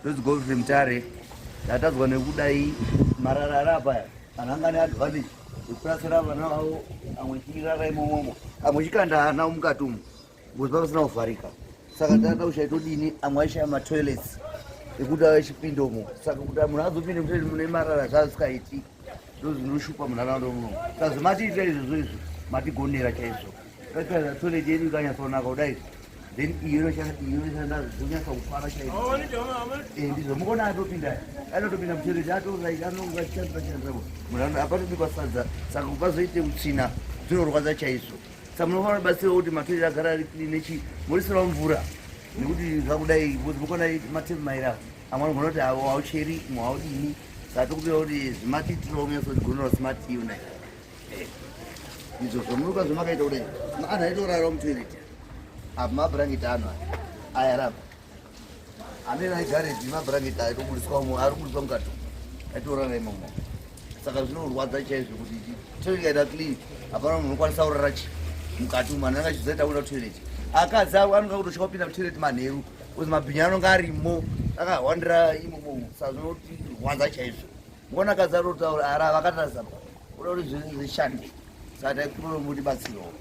Ndonzi Godfrey Mutare. Ndatadzwa nekudai marara ari apa aya. Vanhu anga ane advantage yekurasira vana vavo amwe chirara imomomo amwe chikanda ana mukati umu because pasina kuvharika. Saka tata kushaya todini amwe aishaya matoilets ekuti achipinda umo. Saka kuti munhu azopinde mutoilet mune marara zvazvikaiti ndozvinoshupa munharaunda muno. Saka zvematiita izvozvo izvi matigonera chaizvo. Kaita toilet yedu ikanyatsonaka kudai then iyo inoshanda zvonyatsa kufara chaizvo. Eh, ndizvo mukuona atopinda anotopinda mutoilet atonga achishandisa shandisa munhu apatobikwa sadza saka kupazoite utsvina zvinorwadza chaizvo. Saka munofanira kubatsira kuti matoilet agara ari clean nechi morisirawo mvura nekuti zvakudai mukuona matepu maira amwe anogona kuti avo haucheri mwe haudini saka tokupira kuti zvimatiitirawo munyatsogonera smart iyo nai izvo zvomuruka zvamakaita kudai anhu aitorara mutoilet apa mabhurangeti anhu aya rapa amene aigarepi mabhurangeti aitobudiswa umo ari kubudiswa mukati aitorara imomo saka zvinorwadza chaizvo kuti toilet ikaita clean hapana munhu unokwanisa kurara chi mukati umo anenge achizoita kuenda kutoilet akadzi avo anonga kutotya kupinda mutoilet manheru kuzi mabhinya anonga arimo akahwandira imomo saka zvinotirwadza chaizvo Mbona akadzi anotaura ara vakatarisa uda kuti zvinhu zvishande saka taikumbira mutibatsirawo.